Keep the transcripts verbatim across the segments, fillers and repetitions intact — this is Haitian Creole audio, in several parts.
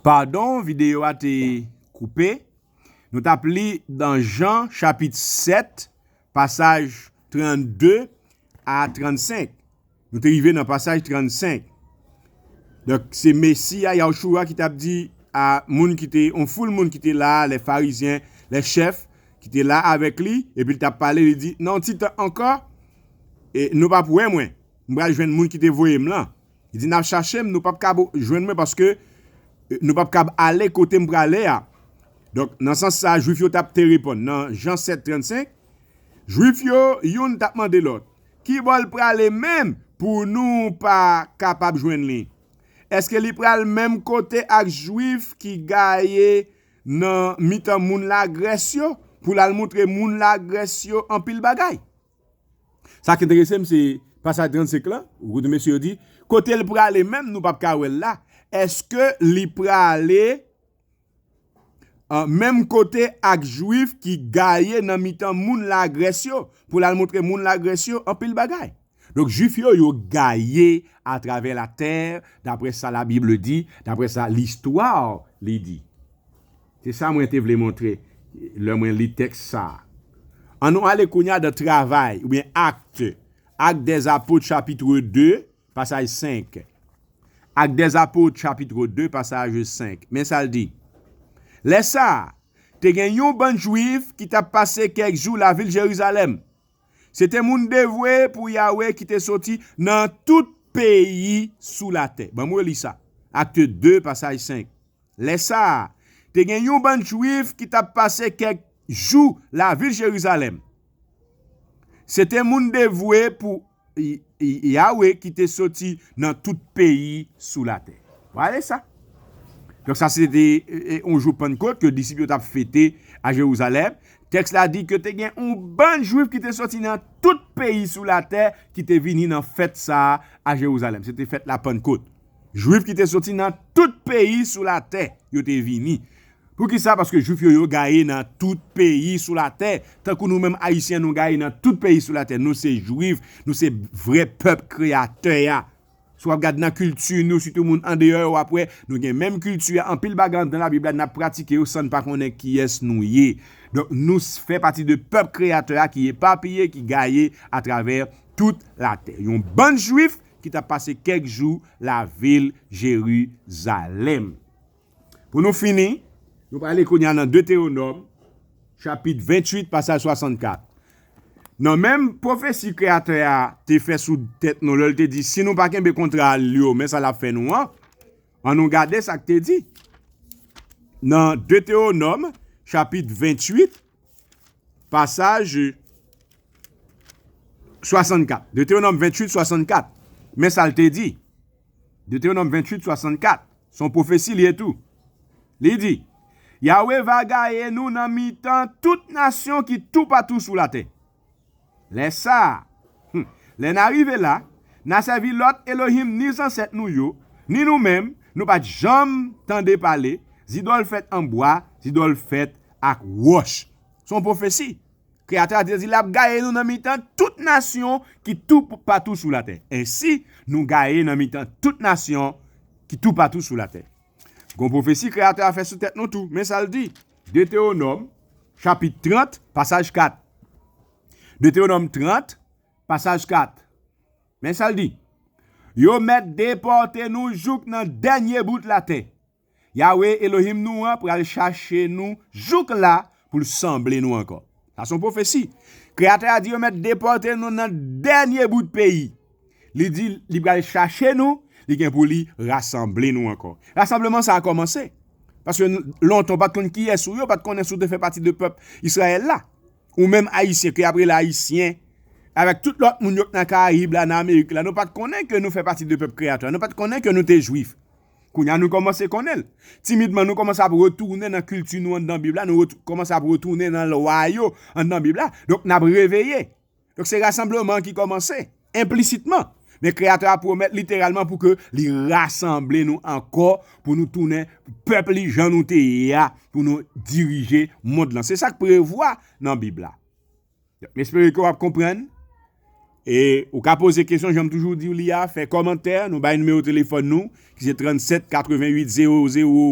Padon, videyo a te koupe. Nou t ap li nan Jan chapit sèt, pasaj trannde a trannsenk. Nou te rive nan pasaj trannsenk. Donk, se Mesi a, Yahushua, ki t ap di a moun ki te, yon foul moun ki te la, lè farizyen, lè chèf, ki te la avèk li, epi l t ap pale, li di, "Nan yon ti tan ankò, e, nou p ap wè mwen. M pral jwenn moun ki te voye m lan." Li di, "N ap chache m, nou p ap ka bo-, jwenn mwen paske, e, nou p ap ka ale kote m prale a." Donk, nan sans sa, Jwif yo t ap te reponn. Nan Jan sèt trannsenk, Jwif yo, youn t ap mande lòt, "Ki bò l prale menm pou nou pa kapab jwenn li? Èske li pral menm kote ak Jwif ki gaye nan mitan moun Lagrès yo, pou l al montre moun Lagrès yo anpil bagay?" Sa k enterese m, se pasaj trannsenk lan, kote mesye yo di, "Kote l prale menm, nou p ap ka wè l la. Èske li prale, a, menm kote ak Jwif ki gaye nan mitan moun Lagrès yo, pou l al montre moun Lagrès yo anpil bagay?" Donk, Jwif yo, yo gaye atravè latè, daprè sa Labib di, daprè sa listwa li di. Se sa mwen te vle montre lè mwen li tèks sa a. Ann nou ale kounye a nan Travay, oubyen Akt, Akt dè Zapot, chapit de, pasaj senk. Akt dè Zapot, chapit de, pasaj senk. Men sa l di, "Lè sa a, te gen yon bann Jwif ki t ap pase kèk jou lavil Jerizalèm. Se te moun devwe pou Yawe ki te soti nan tout peyi sou latè." Ban m reli sa. Akt de, pasaj senk. "Lè sa a, te gen yon bann Jwif ki t ap pase kèk jou lavil Jerizalèm. Se te moun devwe pou Y-, Y-, Yawe ki te soti nan tout peyi sou latè." Vwala sa. Donk, sa se te, e, e, yon jou Pannkot ke disip yo t ap fete a Jerizalèm. Tèks la di ke te gen yon bann Jwif ki te soti nan tout peyi sou latè ki te vini nan fèt sa a a Jerizalèm. Se te fèt la Pannkot. Jwif ki te soti nan tout peyi sou latè, yo te vini. Poukisa? Paske Jwif yo, yo gaye nan tout peyi sou latè. Tankou nou menm Ayisyen, nou gaye nan tout peyi sou latè. Nou se Jwif, nou se vrè pèp Kreyatè a. Si w ap gade nan kilti nou, sitou moun andeyò yo, w ap wè, nou gen menm kilti a, anpil bagay anndan Labib la, n ap pratike yo san n pa konnen kiyès nou ye. Donk, nou s-, fè pati de pèp Kreyatè a ki epapiye, ki gaye atravè tout latè. Yon bann Jwif ki t ap pase kèk jou lavil Jerizalèm. Pou nou fini, nou prale kounye a nan Detewonòm, chapit venntuit, pasaj swasannkat. Nan menm pwofesi Kreyatè a te fè sou tèt nou, lè l te di, "Si nou pa kenbe kontra l yo, men sa l ap fè nou an." Ann nou gade sa k te di. Nan Detewonòm, chapit venntuit, pasaj swasannkat. Detewonòm venntuit, swasannkat. Men sa l te di. Detewonòm venntuit, swasannkat. Se yon pwofesi li ye tou. Li di, "Yawe va gaye nou nan mitan tout nasyon ki toupatou sou latè." Lè sa a, hmm, lè n a rive la, n a sèvi lòt Elohim ni zansèt nou yo, ni nou menm, nou pa t janm tande pale, zidòl fèt an bwa, zidòl fèt ak wòch. Se yon pwofesi. Kreyatè a te di l ap gaye nou nan mitan tout nasyon ki toupatou sou latè. Ensi, nou gaye nan mitan tout nasyon ki toupatou sou latè. Gon pwofesi Kreyatè a fè sou tèt nou tou. Men sa l di. Detewonòm, chapit trant, pasaj kat. Detewonòm trant, pasaj kat. Men sa l di. Yo mèt depòte nou jouk nan dènye bout latè. Yawe Elohim nou an pral chache nou jouk la pou l sanble nou ankò. Sa se yon pwofesi. Kreyatè a di yo mèt depòte nou nan dènye bout peyi. Li di li pral chache nou, li gen pou li rasanble nou ankò. Rasanbleman sa a kòmanse. Paske n-, lontan w pa t konn kiyès ou ye, w pa t konnen si w te fè pati de pèp Izrayèl la. Ou menm Ayisyen, ke y ap rele Ayisyen, avèk tout lòt moun yo k nan Karayib la, nan Amerik la, nou pa t konnen ke nou fè pati de pèp Kreyatè a. Nou pa t konnen ke nou te Jwif. Kounye a nou kòmanse konnen l. Timidman, nou kòmanse ap retounen nan kilti nou anndan Bib la, nou ret-, kòmanse ap retounen nan lwa yo anndan Bib la. Donk, n ap reveye. Donk, se rasanbleman an ki kòmanse, enplisitman. Men Kreyatè a pwomèt literalman pou ke li rasanble nou ankò, pou nou tounen pèp li jan nou te ye a, pou nou dirije mond lan. Se sa k prevwa nan Bib la. M espere ke w ap konprann. E ou ka poze kesyon, jan m toujou di w li a, fè kòmantè, nou bay nimewo telefòn nou, ki se trannsèt katreventuit zewo zewo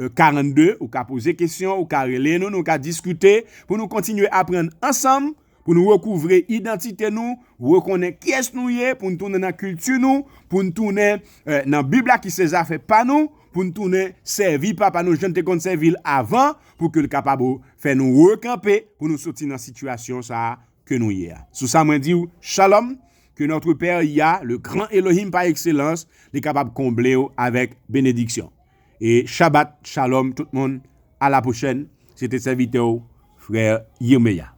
euh, karannde, ou ka poze kesyon, ou ka rele nou, nou ka diskite pou nou kontinye aprann ansanm, pou nou rekouvre idantite nou, rekonnen kiyès nou ye, pou nou tounen nan kilti nou, pou nou tounen euh, nan Bib la ki se zafè pa nou, pou nou tounen sèvi Papa nou jan n te konn sèvi l avan, pou ke l kapab fè nou rekanpe, pou nou soti nan sitiyasyon sa a ke nou ye a. Sou sa, mwen di w, shalom, que notre Père Yah, le grand Elohim par excellence, li kapab konble w avèk benediksyon. E Shabbat Shalom tout moun, a la pwochèn, se te sèvitè w, frè Yirmeya.